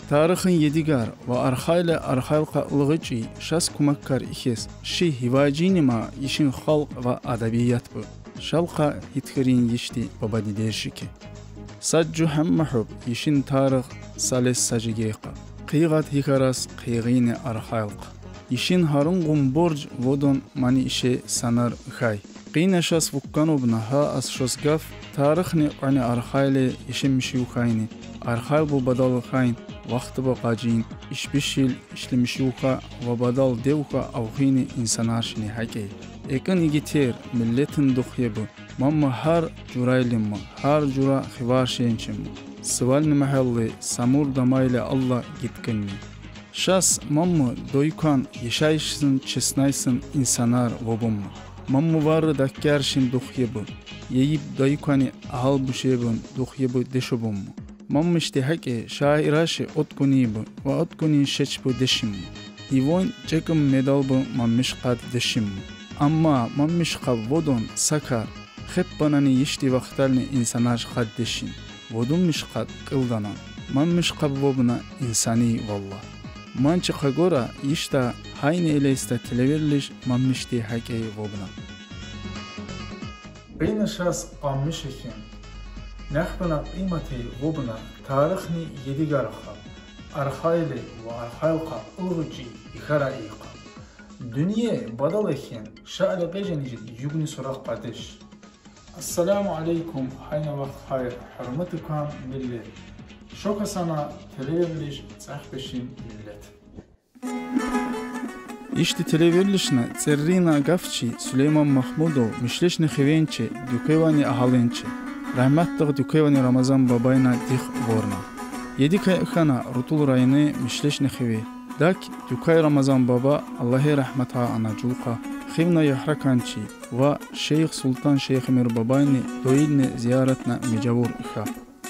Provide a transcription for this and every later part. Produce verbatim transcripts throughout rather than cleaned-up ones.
Tarıxın yedigar va arxayli arxayılqa ılğıçi şas kumakkar ihes şi hivacini ma yişin xalq va adabiyat bı. Şalqa hitxirin yişti baba-dider şiki. Saccu həmmə hub yişin tarıx sales sacigeyqa. Qıyğat hikaras qıyğini arxayılqa. Yişin harın ğum borc vodon mani işe sanar ıxay. Qıyna şas vukkanobna ha az şos gaf, tarıxni ani arxayli işemişi uxayni, arxayl bu badal ıxayn, vaxtı bu qaciyin, işbişil, işlemişi uxa va badal de uxa avxini insanar şini haqe. Ekin igiter, milletin duxye bu, mamma har curaylim mı, har cura xivar şençim mı. Sıvalni mahalli, samur damayli Allah gitkinni. Şas, mamı, doykan, yaşayışsın, çesnaysın, insanar vobun mı. Mamı varı dakkar şin duxye bu. Yeyip doykani ahal buşebun, duxye bu deşobun mı. Mamı işte haqe, şairaşı otkuni bu, va otkunin şeç bu deşim mı. İvon çekim medal bu mammış qad deşim mı. Amma mammış qab vodon sakar, xep banani yişti vaxtalni insanar qad deşin. Vodunmiş qad qıldanan. Mammış qab vobna insani valla. Mançı qagora yişta hayni eleysta televerliş mammışti haqe vobna. Beyni şas qammış ekin. Nexbına qıymati vobna tarıxni yedigar xab. Arxayli va arxayılqa ılğıçi ixara iyqa. Dünye badal ekin şaali qejenicit yugni suraq qardeş. Assalamu aleykum, hayna vaxt hayır, hürmeti kan millet. Şoka sana televerliş, tsahbeşin millet. İşti televerlişna tserrina gafçi Süleyman Mahmudov mişleşni xivençi, Dükevani ahalençi. Rahmettığ Dükevani Ramazan babayna dix vorna. Yedi kay ıxana Rutul rayını mişleşni xive. Dak Dükay Ramazan baba, Allahe rahmeta ana culqa, xivna yahrakançi, va Şeyx Sultan Şeyx Emir babayni doilni ziyaretna mecavur ixa.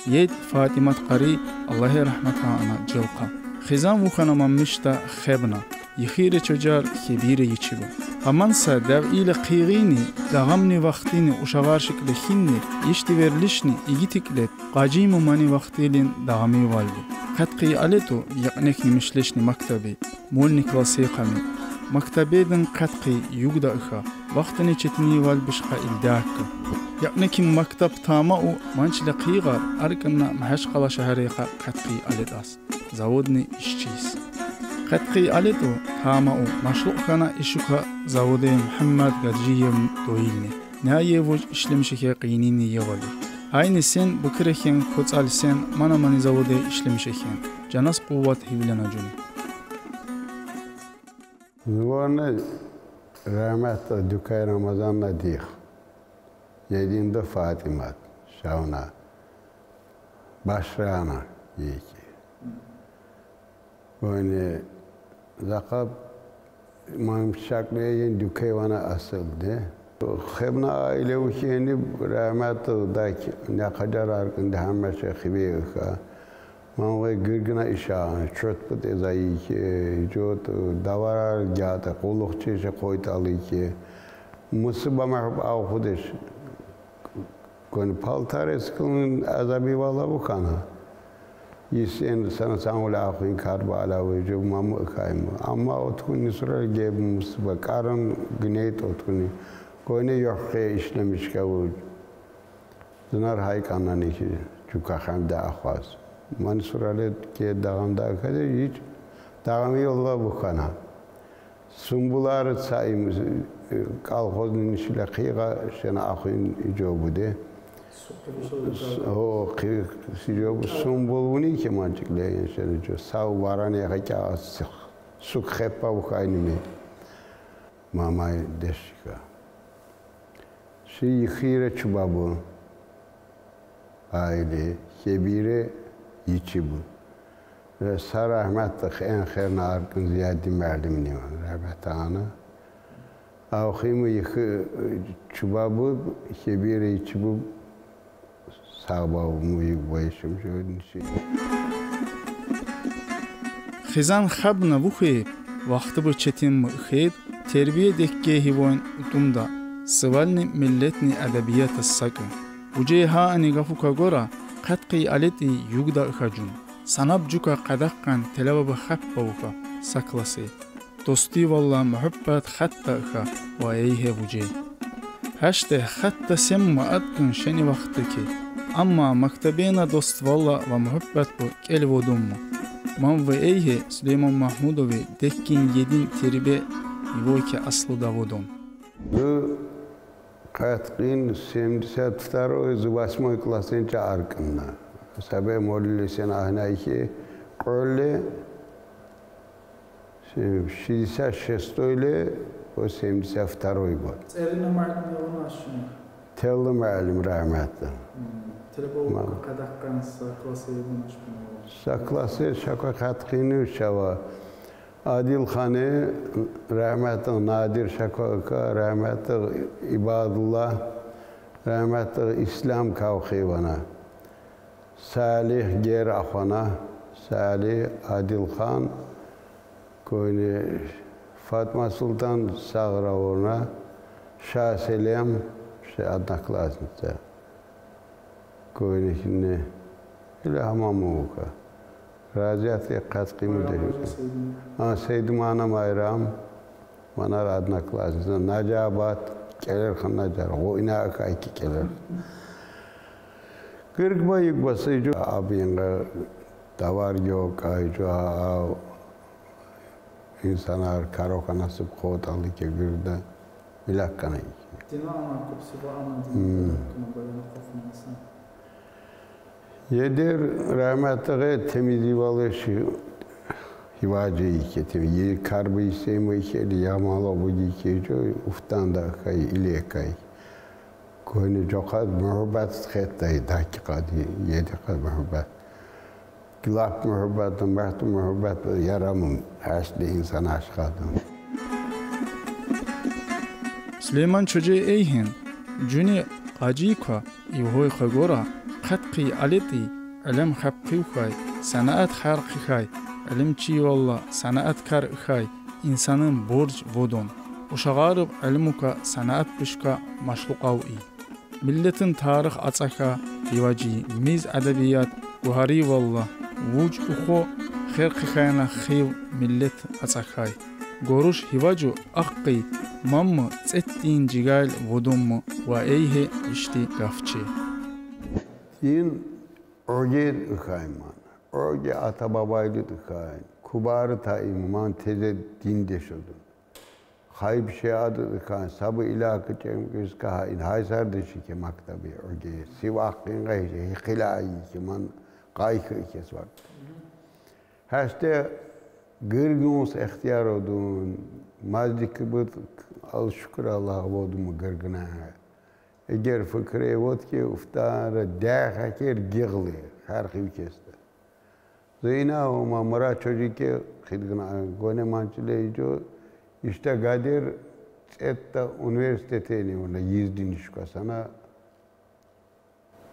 Yed Fatimat qari, Allahe rahmeta ana cılqa. Xizan vuxana mammışta xebna. Yixire çocar, xebire yiçibi. Hamansa dav ile qıyğini, dağamni vaxtini uşağarşik lehinni, işti verlişni, igitiklet, qacimı mani vaxtilin dağami valbi. Qatqi aletu, yaqnek nimişleşni maktabi. Molni klasê qami. Maktabedin qatqi yugda ıxa. Vaxtini çetini valbış qa ildakı. Yaqni ki maktab tama u mançile qıyğar arkınna Mahaçqala şaharê qa qatqi alet as. Zavodni işçiyiz. Qatqi alet u tama u maşluq kana işuka zavodê Muhammed Gadjiyev doilni. Naye voj işlemişeke qıynini yevali. Ayni sen bıkıreken kotsal sen mana mani zavodê işlemişeken. Canas quwwat hivlena cuni. Zıvoni rehmetli Dükay Ramazanna dih. Yedimde Fatimat, şavna. Başrana yeki. Böyle zaqab mam şakle yin Dükay vana asıldı. Xebna aile uçeni rehmetli dak ne kadar arkın da hemme şey xibe uka. Manğoy gırgına işa, çöt pıt ezayı ki, cot davarar gâta, qulluqçı işe qoytalı ki. Mısıba mahb avxudeş. Koni paltar eskılın azabi valla bu kana. Yisen sana sanul avxin karba ala ve cüb mamı kayma. Amma otkun nisura geb mısıba karın güneyt otkuni. Koni yoxke işlemiş kavu. Zınar hayk anani ki, cuka hem de axvaz. Mani surale ke dağım da kade hiç dağım yolla bu kana. Sumbular sayım, e, kolxozun işle qıyğa şena axın icobu de. O qıyğa icobu sumbul vuni ki mancık le şena ico. Sav varan ya ka suk xeppa bu kaynimi. Mamay deşika. Şi yixire çubabu. Aile, kebire yiçibu. Ve sa rahmetlik en xerna arkın ziyadi merdim nivan. Rahmet ana. Avximu yixi çubabu, kebire yiçibu. Sağ bavmu yık bayışım şöyle şey. Xizan xabna vuxi, vaxtı bu çetin mi xeyb, terbiye dekke hivon utumda, sıvalni milletni edebiyatı sakı. Uce ha ani gafuka gora, qatqi aleti yugda ıxacun. Санаб жука къадахкъан телеваба хаппа ука сакласи. Достивалла мухьуббат хатта иха ва эйхе вужей. Хаште хатта семма аткун шени вахтыки. Амма мактабена доствалла ва мухьуббат бу кел водумма. Ман ва эйхе Сулейман Махмудови деккин един тербе ивоки аслы да водун. Бу къаткъин семьдесят второй зы восьмой классен ча аркъынна. Сабе молилесен ахна ихе къолле шестьдесят шестой ле, о семьдесят второй год. Церина мартна вона шуна. Телли муаллим рахматли. Телебол къадахкъан сакласе вона шуна. Сакласе шака къаткъини шава. Адилхане рахматли Надир шака иха, рахматли Ибадулла, рахматли Ислам кавхивана. Салих гер ахвана, Салих, Адилхан, койни Фатма Султан сагъра вона, Шаселем, ше одноклассница. Койни хинне, или хамамука. Разият ке къаткъиму де. А, Сейдимана Майрам. Манар одноклассница, Наджабат, келер хан Наджар, гъо ина акайки келер. Гыргба югба сыжу, абинга товар ёкъ, айжу, а, инсанар карохана сып хотали ке гырда, милаккана ики. Дина ана купсиба ана дина, кына баяна кохмаса. Едер рахматли гъе темизи валеши хиважи ике, теми, е карбы исема ике, ямало буги ике, жо уфтанда кай, иле кай. Койни жокъад мухаббат хеттай, даки къади, еди къад мухаббат. Гилап мухаббат, махту мухаббат, ярамын, ашли инсан ашкъадын. Сулейман чоже эйхин, жуни къажи ква, ивгъой къагора, къаткъи алети, илим хапкъивхай, санаат харкъихай, илимчивалла санааткар ихай, инсанын борж водун. Ушагъарыб илимука санаат бушка машлукъав и. Миллетин тарих ацӀаха, иважи миз адабият, гугьаривалла, вуж ухо херхихайна хив миллет ацӀахай. Горуш хиважу ахъи, маммы цӀеттин жигал водуммы ва эйхе ишди гафчи. Дин оге ихайман, оге ата-бабайды ихайн, кубары таиман тезе диндеш одун. Хайб шеадыдыкан, сабы илакы чемкис каха ин хайсардыши ке мактаби оге. Сив ахкъинга хиже, хикъила айи ке ман къайхы икес вак. Хаште гыргынс ихтияр одун, маздики быт ал шукур Аллах водумы гыргына. Эгер фикре вот ке уфтара дяха кер гиглы, хархив кесте. Зейна ома мыра чожике хидгна гоне манчиле ижо, иште гадер цетта университетени вона ездинишка сана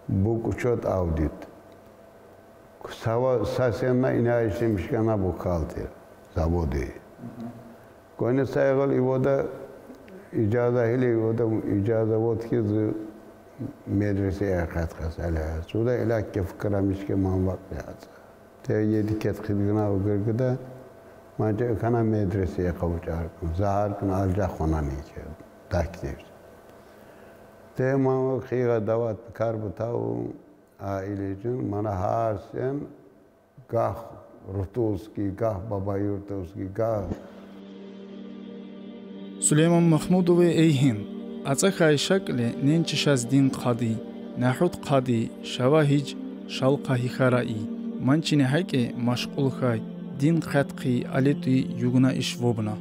букучот аудит. Сава сасенна ина ишлемишкана бухгалтер заводы. Гоне сайгъал ивода ижаза хиле ивода ижаза вот ки зы медресе яхат хасале. Суда илакке фикрамишке манвак яца. Те еди кет хидгына угыргыда, манча экана медресе яха учаркын, заһаркын алжа хонан ике, дактир. Те ман хига дават кар бутау, а илежин, мана хар сен, гах Рутулский, гах Бабаюртовский, гах. Сулейман Махмудовы эйхин, ацӀахай шакле ненчи шаз дин къади, нахут къади, шава хич, шалкъа хихара и, манчини хакӀе машгъул хай, дин къаткъи алетуи югна иш вобна.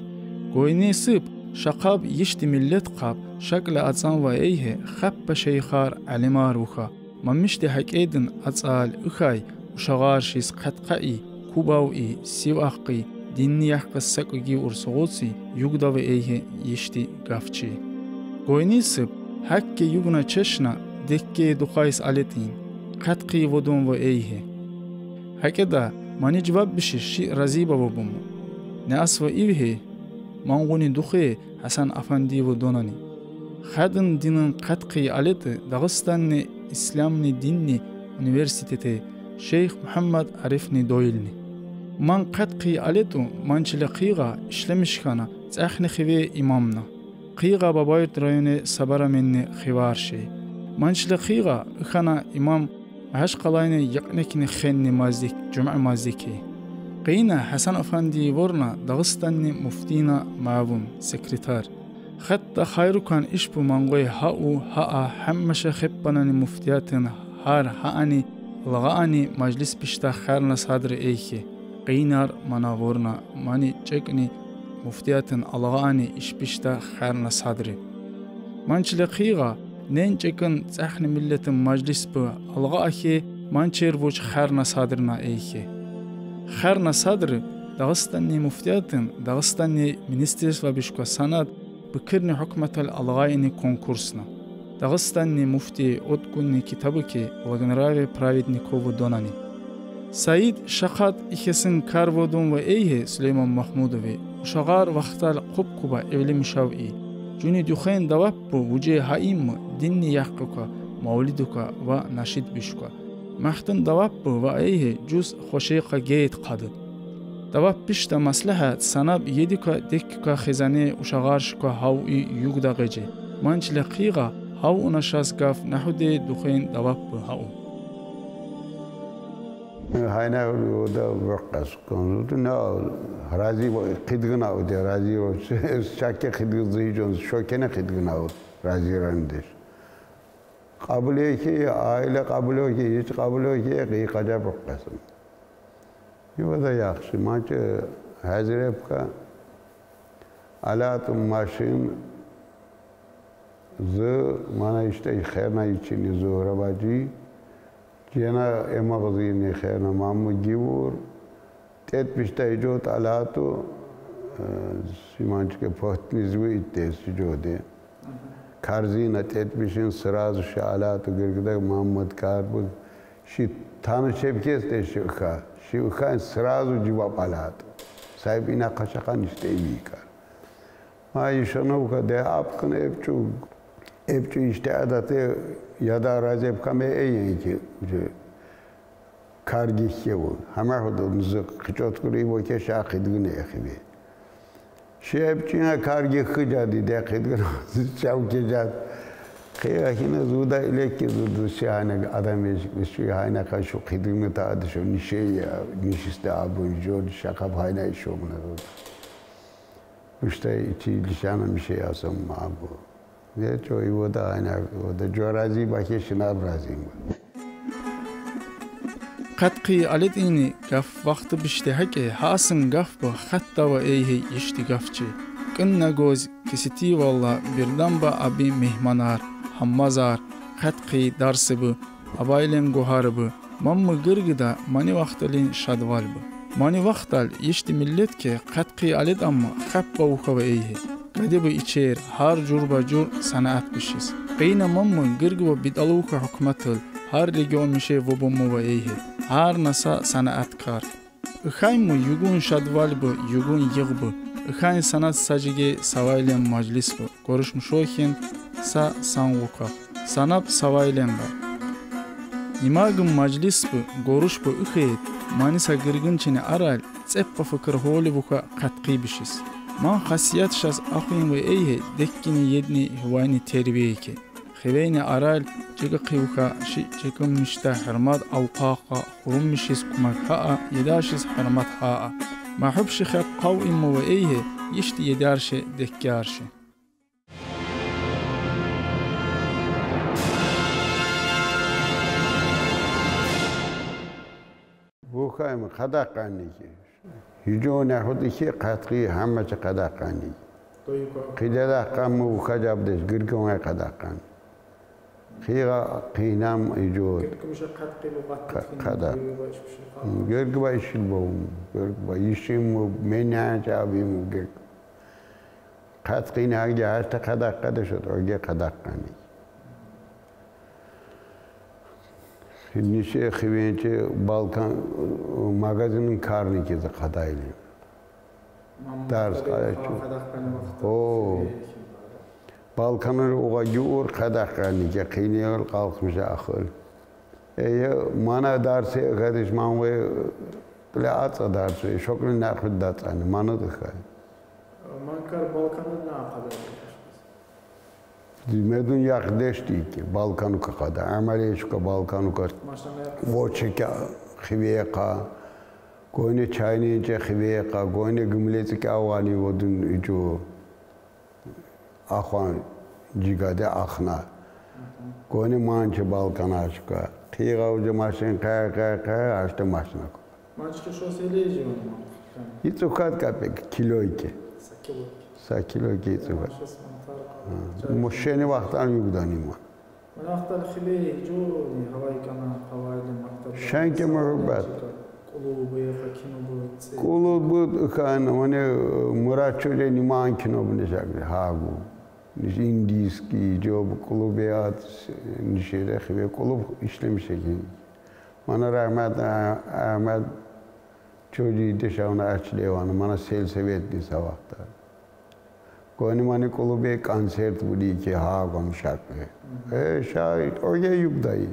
Гойни сып, шакъаб ишди миллет къаб, шакле ацӀан ва эйхе, хаппа шейхар, алимар уха. Мамишди хакӀедин ацӀал ихай, ушагъар шиз къаткъа и, кубав и, сив ахкъи, динни яхкъа сакӀуги урсугъуци, югдавы эйхе ишди гафчи. Гойни сып, хакке югна чешна, декке духайс алетин, къаткъи водун ва эйхе. ХакӀеда, мани жваб биши ши разиба вобум. Не асва ивхе, мангъуни духе, Хасан Афандиевы донани. Хадын динын къаткъи алеты Дагъыстанны исламны динни университете Шейх Мугьаммад Арифни дойлни. Ман къад хъий алетӀу, ман чиле хъийгъа ишлемиш хьана цӀехни хиве имамна. Хъийгъа Бабаюрт районе Сабараменни хивар шей. Ман чиле хъийгъа хьана имам Магьачкъалайни йикънекни хенни мажлис, жуьмя мажлиси. Къийна Гьасан-эфендиворна Дагъустанни муфтийна муавин, секретарь. Хатта хайрукан иш бу ман гъвей гьа у, гьа а, гьаммаша хеппанани муфтиятин гьар гьаани, алгъаани мажлис бишта херна садри эй хьи. Къийнар мана ворна, мани чӀекни муфтиятин алгъаани иш бишта херна садри. Ман чиле хъийгъа, нен чӀекин цӀехни миллетин мажлис бу алгъа а хьи, ман чер вуч херна садрина эй хьи. Херна садри Дагъустанни муфтиятин, Дагъустанни министерства бишква санад, бикирни гьукуматал алгъайини конкурсна. Дагъустанни муфтий Отгунни китабуки «Благонравие праведникову» донани. Саид шакъат ихьесин кар водун ва эй хьи Сулейман Магьмудови, ушагъар вахтал къуб-къуба эвлемишав и. Жуни дуьхвен давап бу вуже гьа имми динни яхкъука, мавлидука ва нашид бишква. Мягьтин давап бу ва эй хьи жуз хвашейкъа гейт къади. Давап бишта маслягьат санаб едука-декука хизане ушагъаршука гьав и югда гъеже. Ман чиле хъийгъа гьав уна шаз гаф нагьуде дуьхвен давап бу гьа у. Гьайна ода вакъас конзуду на рази хидгина оде рази чакке хидгизи жон шокене хидгина рази рандеш. Къабул эки, аила къабул эки, гьич къабул эки, къи къажа бакъасин. Ива да яхшы, ман чы гьазир эпка, алату машин, зи, мана ишта херна ичини Зугьра бажи, жена эмагъзини херна мамми гивур, тӀет бишта ижод алату, э, шиманчике похтни зуви итте сижоде. Карзина тӀет бишин сразу ши алату гиргида Маммад Карбуз. Ши таны чебкес де ши уха. Ши ухайн сразу жувап алату. Сайб ина къачакъан иште ивикар. Ма ишана уха де апкын эпчу, эпчу иште адате яда разеп каме эйенки. Кар гихьеву. Гьама гьуду музыкъ хъичӀоткури ва кеша хъидгин эхиви. Ши эпчина кар гихьи жади де хъидгин чав кежад. Хъия хьина зуда илекки зуду ши гьайна адам веш, ши гьайна ка шу хъидгин та ади шу нишея, нишисте абун жод шакъаб гьайна ишо муна зуд. Ишта ичи лишана мишея сом абу. Ве чо ивода гьайна, вода жо рази бахе шинаб рази ма. Къад хъий алетӀини гаф вахти биште гьакӀе, гьасин гаф бу хатта ва эй хьи ишти гаф чи. КӀинна гваз кисити валла бирдан ба аби мегьманар, гьаммазар, къад хъий дарси бу, авайлен гугьар бу, мамми гиргида мани вахталин шадвал бу. Мани вахтал ишти миллетке къад хъий алетӀамма хаппа уха ва эй хьи. Гади бу ичер гьар жур ба жур санаат бишиз. Къийна мамми гиргва битӀалуха гьукуматал гьар регион мише вобумма ва эй хьи. Гьар наса санааткар. Ихаймми югун шадвал бу, югун йигъ бу. Ихайн санат сажиге савайлен мажлис бу. Гуруш мушохин са сангъука. Санаб савайленра. Нимагин мажлис бу, гуруш бу ихейт, мани са гиргин чини арал, цеппа фикир гьоли вуха къад хъий бишиз. Ман хасият шаз ахвин ва эй хьи деккини едни гьувайни тербия ки. Хивейни арал чӀикӀи хъивуха ши чӀикӀи мишта гьурмат авкъакъа, хурум мишиз кумак гьа а, едаршиз гьурмат гьа а. Магьуб ши хеб къав имма ва эй хьи, ишти едарши, деккярши. Вухайми къадахъанники. Гьижо нагьуд ихьи къадхъи гьаммачи къадахъанники. Къидадахъанми вуха жабдеш гиргивай къадахъан. Хъийгъа къийнам гьижо. Къада. Гиргивай ишил бавум. Гиргивай ишим, менян чабим гирг. Къадхъин гьаги гьашта къадахъадеш от, оге къадахъани. Нише хивенче Балкан, магазинин карникизи къадайли. Дарс къаячу. О. Балканыр уга юр къадахъанике къинел къалкъмиша ахыл. Ey, mana darsi kardeş, man ve le atsa darsi, şoklu ne kut datsa, mana da kay. Mankar Balkan'ın ne kadar? Medun yak deşti ki, Balkanuka kadar, ameliye şuka Balkanuka, Maşallah. Voçeka, Xiveka, Koyne çaynince Xiveka, Koyne gümletik avani vodun icu, Axvan cigade axna. Koyne mançe Balkan aşka. Xiga uca maşin kaya kaya kaya, aşte maşina. Maçka şosele jivani mantıklı. Itsukat kapek, kiloyke. Sakilo. Sa kiloyke itsukat. Maşas mantar. Moşeni vaktan yugdani man. Manaktal xile jo ni havai kana havai de maktab. Şenke muhabbet. Kulubu ya kakino bu. Kulu bu kan, one Murat Çoce niman kino bu ne şakli, ha bu. Niş indiyski, jo bu kulu beyat, nişere xive kulu işlemiş ki. Mana rahmet Ahmet Çoce de şavna aç levanı, mana selsevet ni savakta. Koyni mani kulu be koncert bu di ki ha gom şakli. E, şa, oge yugdai.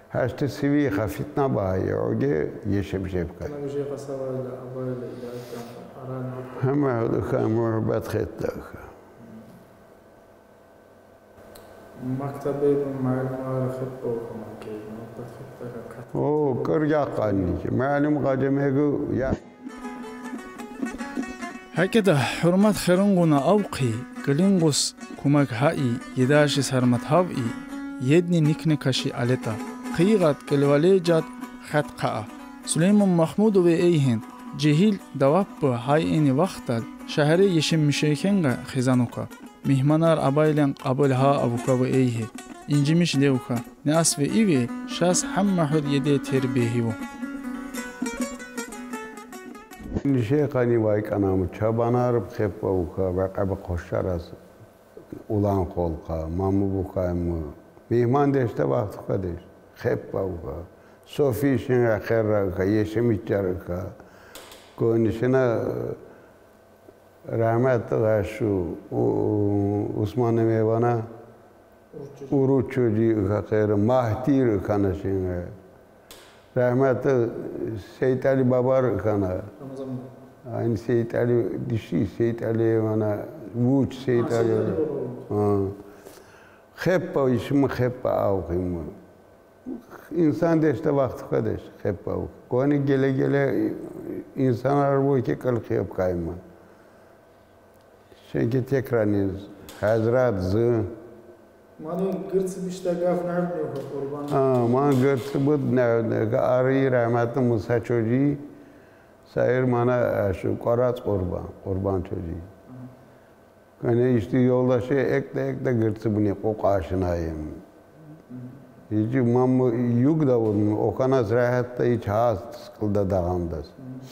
Haşte sivi ha fitna bayi, oge yeşem şefka. Kana bir şey kasavayla, abayla, idareten, aran. Hema hıka muhabbet xetta. Maktabe bu malumlar hep okumak ki, muhabbet hep de kat. O, kır ya kanni ki. Malum gacemegu ya. Hekeda hurmat xerunguna avqi, gılingus kumak hai, yedaşi sarmat havi, yedni nikne kaşi aleta, qıygat gılvale cat xet qaa. Süleyman Mahmudovi eyhin, cehil davap bu hay eni vaqtal, şehre yeşim müşeykenga xizanuka. Mihmanar abaylen qabıl ha avuka ve eyhi. İncimiş levka, ne as ve ivi, şas hemma hud yede terbiyehi bu. Nişe kani vay kanamı, çabanar xep avuka, ve qabı koşaras. Ulan kolka, mamu bukay mı? Mihman deşte vakti kadeş. Xep avuka. Sofi işin xerra ka, yeşim içer ka. Konuşuna rahmetli şu Usman Meyvana Uruç çocuğu kakırı, Mahtir kanı şimdi. Rahmetli Seyit Ali Babar kanı. Aynı Seyit Ali dişi, Seyit Ali bana, Vuç Seyit Ali. Ha. Xeppa işimi xeppa avkıyım. İnsan deşte vakti kadeş, xeppa avkı. Koni gele gele insanlar bu ki kıl xep kayma. Çünkü tekrarınız, Hazret zı. Mani gırtsı bişte gaf nerede yok kurban? Ha, man gırtsı bu nerede? Arı rahmetli Musa çocuğu, sayır mana şu Korat kurban, kurban çocuğu. Yani işte yoldaşı ekte ekte gırtsı bunu kokaşınayım. Hiç mam yük da olmuyor. O kadar rahat da hiç has sıkıldı dağımda.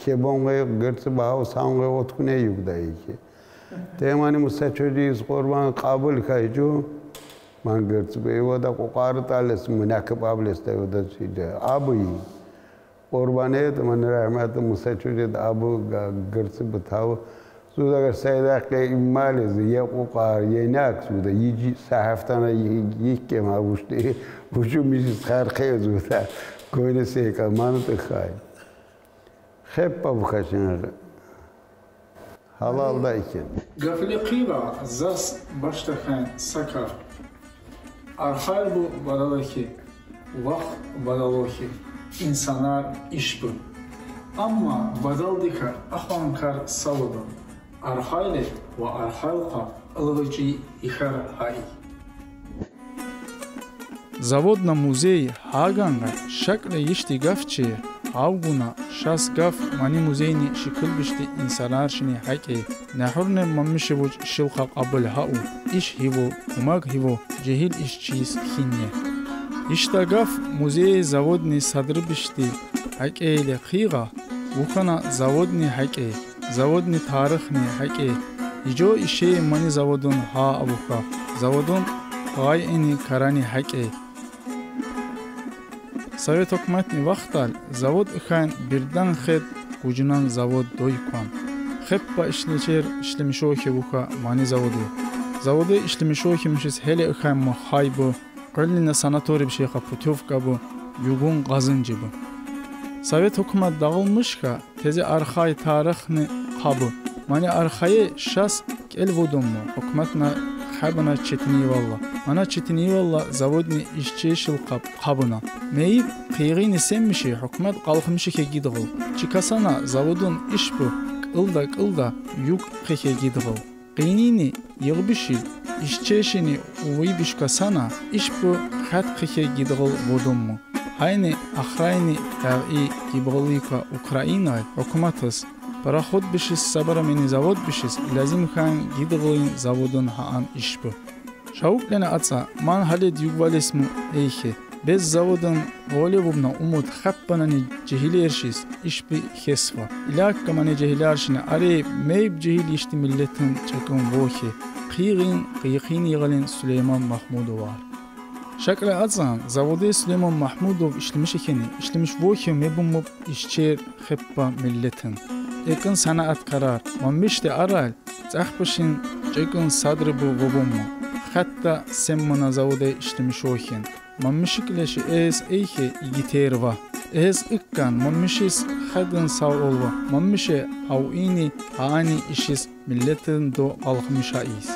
Kebon ve gırtsı bahu sange otkune yük da iki. Temani Musa çocuğu kurban kabul kaycu. Man gırtsı be o da kokarı tales münakip ables de o da şeyde. Abi. Kurban et, man rahmetli Musa çocuğu da abu gırtsı bitavu. Zuda seyda ke imaliz ye kokar yenak zuda yici sahaftana yik kema uçtu. Ucu mizi sarkı zuda. Koyne seyka manı tıkay. Xep pa bu kaçın. Halalda iken. Gafile qıyla zas baştakan saka. Arxal bu badalaki, vaq badaloki, insanar iş bu. Amma badaldika axvankar salıdı. Arxali ve arxalqa ılğıcı yıkar hay. Zavodna muzey haganga şakle yişti gafçi, avguna şas gaf mani muzeyni şikil bişti insanar şini hake, nehurne mamişevuç şilqa qabıl hau, iş hivu, kumak hivu, cehil işçiyiz hinne. İşta gaf muzey zavodni sadrı bişti, hake ile xiga, vukana zavodni hake. Zavodni tarıxni hake, ico işe mani zavodun ha avuka, zavodun pay eni karani hake. Sovet hükümetni vaqtal zavod ikan birden xet gucunan zavod doykan. Xeppa işleçer işlemişoki vuka mani zavodu. Zavodu işlemişoki mişiz hele ikan mı hay bu, Kölnine sanatoriy bir şey ka, putövka bu. югун къазынжибу. Совет гьукумат дагъылмыш хьа, тезе архай тарихни хъабу. Мани архае шас кӀел вудунму, гьукуматна хабуна четинивалла. Мана четинивалла заводни ишчешил хъаб хъабуна. Мейиб хъийгъини сенмиши, гьукумат къалхмиши хьегидгъул. Чи касана заводун ишбу кӀылда-кӀылда юг хъихьегидгъул. Къинини йигъбиши, ишчешини увибиш касана ишбу хатӀ хъихьегидгъул вудунму. Гьайни ахрайни тавъи гибгъулика Украинай гьукуматас пароходбишиз, сабарамени заводбишиз лазим хьан гидгъулин заводун гьаан ишбу. Шавукьлени ацӀа, ман гьалед югвалесму эйхе. Бес заводун гъолевубна умуд хаппанани жегьилершиз ишби хесва. Илакка мани жегьиларшина аре мейиб жегьил ишди миллетин чӀекун вохьи, хъийгъин, хъийгъин йигъалин Сулейман Магьмудовар. ШакӀла ацӀан, заводе Сулейман Магьмудов ишлемиш хьани, ишлемиш вохьи мебумуб ишчер хеппа миллетин. ЭкӀун санааткарар, мамишди арал, цӀахпашин чӀекӀун садрибу вобумма. Хатта сенмана заводе ишлемиш вохьин. Мамишикьлеши эс эйхе игитерва. Эс иккан мамишис хадин сав олва. Мамише гьавини гьаани ишис миллетин до къалхмиша ийиз.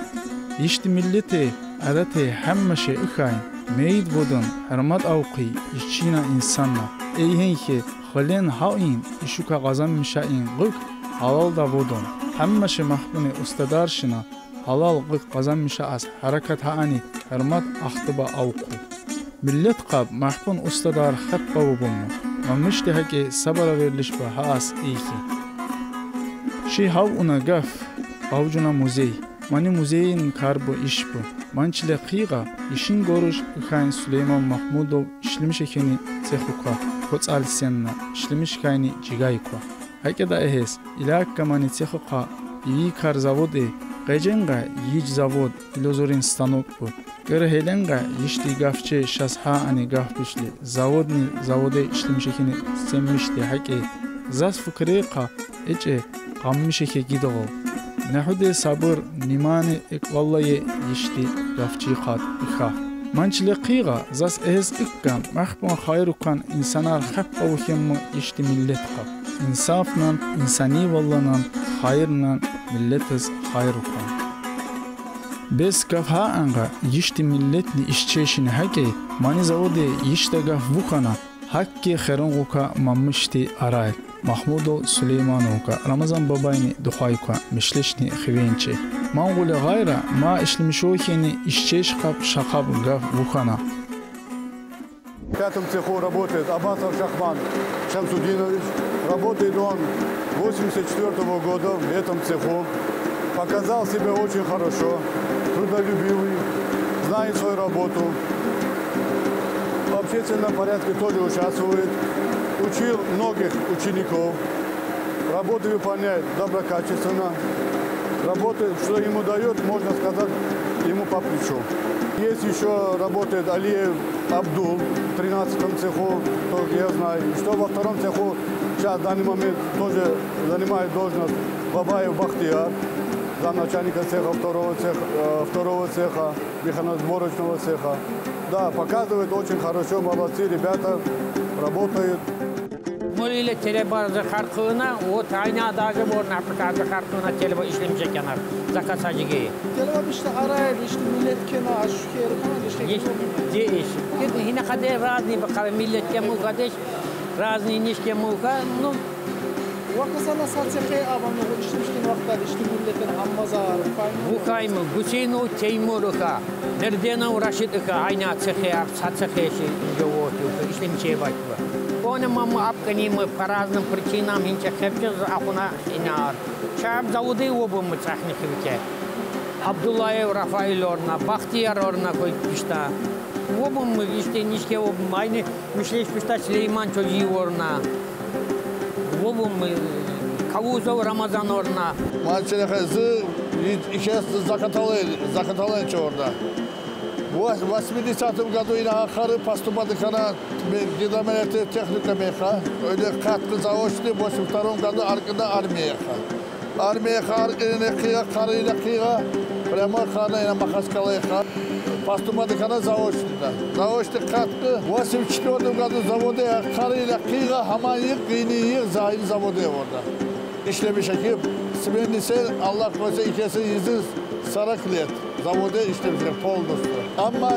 Ишди миллете, адате гьаммаше ихьайн, мейид вудун, гьурмат авухъи, ишчина инсанна. Эйгьенхье, хвален гьавин, ишука къазанмишаин гъикӀ гьалалда вудун. Гьаммаше махпуни устадаршина, гьалал гъикӀ къазанмишаас гьаракат гьаани, гьурмат ахтуба авухъу. Миллет хъаб махпун устадар хаппа вобумма. Мамишди гьакӀе сабараверлишба гьаас ийихьи. Ши гьавуна гаф, гьавжуна музей. Мани музейин карбу ишбу. Ман чиле хъийгъа, ишин горуш ихьайн Сулейман Магьмудов ишлемиш хьани цехука, коцӀал сенна, ишлемиш хьайни жигай ква. ГьакӀеда эгьес, илакка мани цехука, ийи кар заводе, къеженгъа йич завод, илузурин станок бу. КӀира гьеленгъа ишди гафче шас гьаани гафбишли, заводни заводе ишлемиш хьани сенмишди гьакӀе. Заз фикирехъа, эчӀе, къаммиш хьегидгъул. Негьуде сабур, внимание экӀваллае ишди гафчи хатӀ ихьа. Ман чиле хъийгъа, заз эгьес иккан, махпун хайрукан инсанар хаппа вухьемму ишди миллет хъаб. Инсафнан, инсанивалланан, хайрнан миллетиз хайрукан. Бес гаф гьаангъа, ишди миллетни ишчешин гьакӀе, мани заводе ишда гаф вухьана, гьакӀе херунгъука мамишди арай. Магьмудов Сулеймановка, Рамазан бабайни духвайка, мишлешни хивенчи. Ман гъуьле гъайра, ма ишлемиш хьани ишчеш хъаб шакъаб гаф вухьана. В пятом цеху работает Абасов Шахман Шамсудинович. Работает он восемьдесят четвёртого года в этом цеху. Показал себя очень хорошо, трудолюбивый, знает свою работу. В общественном порядке тоже участвует. Учил многих учеников. Работу выполняет доброкачественно. Работает, что ему дает, можно сказать, ему по плечу. Есть еще работает Алиев Абдул в тринадцатом цеху, только я знаю. И что во втором цеху сейчас в данный момент тоже занимает должность Бабаев Бахтияр, замначальника цеха второго цеха, э, второго цеха, механосборочного цеха. Да, показывает очень хорошо, молодцы ребята, работают. Мулиле теребарза харкъуна, вот айна даже можно пытаться харкъуна телеба ишлемиш хьанар, заказ ажиги. Телеба бишта арай, ишди миллет кена, ашу хер кена, ишди Иш, де иш. Кед гьина къаде разный бакъара миллет кемука деш, разный ниш кемука, ну, Ва касана са цехе абану ишлемиш хьан вахтар, ишди миллетин гьаммазар, файну. Вухьайму, Гусейнов Теймур ука, Мерденов Рашид ука, айна цехе, ар са цехе ши, инжа вот ука, ишлемиш хьайбатва. Она маму апканиму по разным причинам гьинча хепчиз ахуна инар. Чаб заводе вобуму цахни хивке. Абдуллаев Рафаил орна, Бахтияр орна кой пишта. Вобуму ишди нишке вобуму, айни мишлеш пишта Сулейман Чожи орна. Вобуму Кавузов Рамазан орна. Ман чиле хъийгъа, зи и-, ишес закаталай, закаталай чорда. В восьмидесятом году ина ахары поступать хьана, ме-, гидометрия техникумехъа, оьле катки заочный, восемьдесят втором году аркьида армиехъа. Армиехъа аркьинин хъийгъа, къаринин хъийгъа, Прямой хана, ина Махачкалая хана, поступать хана заочно. Заочно катки. Восемьдесят четвёртом году заводе я, къарыйле къыйгъа, хаман йыг, къыйны йыг, зайын заводе я орада. İşlemiş ekip, Sven Diesel, Allah koysa, ikisi yüzü сорок лет. Заводе işlemiş полностью. Ama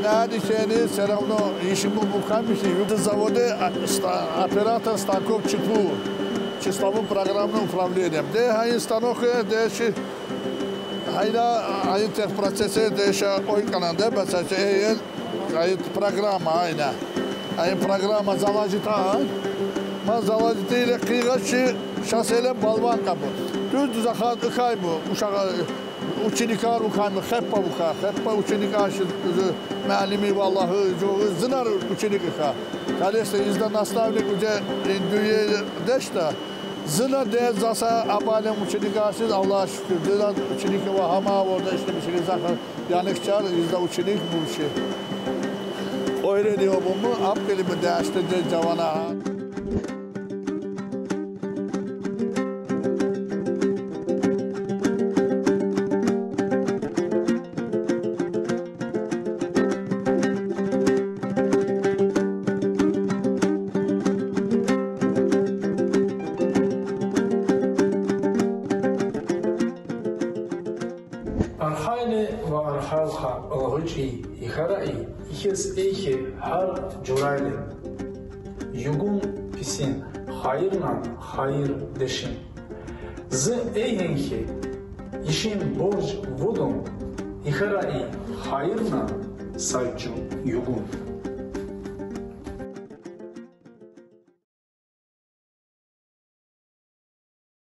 ne diyeceğini, все равно işimi bu kalmış. Заводе, а, sta-, оператор станков ЧПУ. Числовым программным управлением. De, hayır, станок, de, şey, hayır, hayır, техпроцессе, de, şey, oy kanalda, mesela, şey, hayır, программа, aynı. Hayır, программа заложита, ha? Ma заложита ile къыйгъа, şey, şaseyle болванка bu. Düz düz akan ıkay bu. Uşağı, ученикар укъамы, хеппа укъа, хеппа ученикар, şey, müellimi, vallahi, çoğu zınar ученик укъа. Конечно, изда наставник уже, e, dünya deşta. Zına de zasa abalem ученикар, şey, Allah'a şükür. Zına ученик ва hama orada işlemiş, şey, zaka. Yanıkçar, izda ученик bu şey. Öyle diyor bu mu? Ap kelime de işte de cavana. Архайле ва архалха ылгъычӏи, ихараи, ихес эхи гьар журайл. Югун писин хайырнан хайыр дешин. Зи эйгенхи ишин борж вудун, ихараи хайырнан саджу югун.